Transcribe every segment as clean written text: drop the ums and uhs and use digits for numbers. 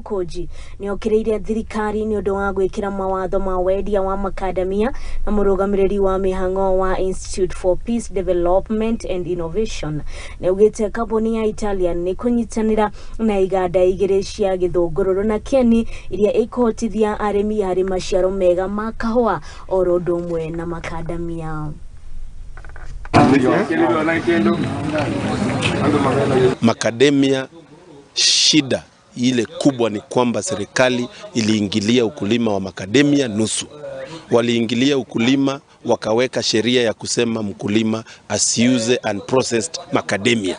Mũkũnji nĩ okĩrĩire thirikari nĩ ũndũ wa gwĩkĩra mawatho ma wendia wa makadamia na mũrũgamĩrĩri wa mĩhang'o wa Institute for Peace Development and Innovation nĩ augĩte kambuni ya Italian nĩ kũnyitanĩra na iganda igĩrĩ cia gĩthũngũrũrũ na kĩeni iria ikũhotithia arĩmi harĩ maciaro mega ma kahũa oro ũndũ ũmwe na makadamia. Makademia, shida ile kubwa ni kwamba serikali iliingilia ukulima wa makademia nusu. Waliingilia ukulima wakaweka sheria ya kusema mkulima asiuze unprocessed macadamia,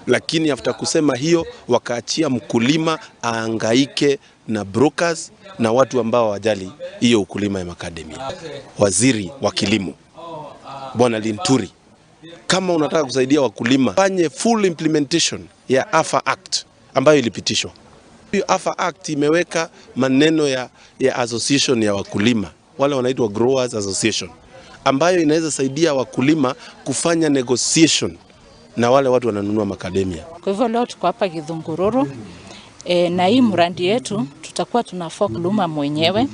lakini after kusema hiyo wakaachia mkulima aangaike na brokers na watu ambao hawajali hiyo ukulima ya makademia. Waziri wa kilimo Bwana Linturi, kama unataka kusaidia wakulima, fanye full implementation ya AFA Act ambayo ilipitishwa. Hiyo AFA Act imeweka maneno ya association ya wakulima wale wanaitwa Growers Association, ambayo inaweza saidia wakulima kufanya negotiation na wale watu wananunua makademia. Kwa hivyo leo tuko hapa Githungururu na hii mradi yetu tutakuwa tunafaa kulima mwenyewe,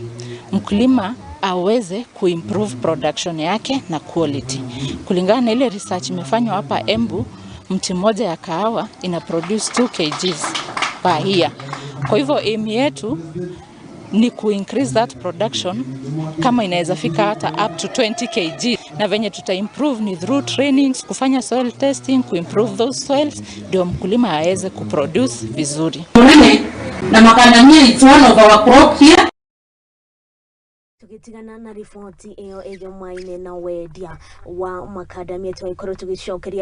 mkulima aweze kuimprove production yake na quality. Kulingana na ile research imefanywa hapa Embu, mti mmoja ya kahawa ina produce 2 kgs per year. Kwa hivyo aim yetu ni ku increase that production kama inaweza fika hata up to 20 kg, na venye tuta improve ni through trainings, kufanya soil testing, kuimprove those soils ndio mkulima aweze kuproduce vizuri. Na makadamia, it's one of our crop here. Tũgĩtigana na riboti ĩyo ĩgemaine na wendia wa makadamia tũgĩkorwo tũgĩcokeria.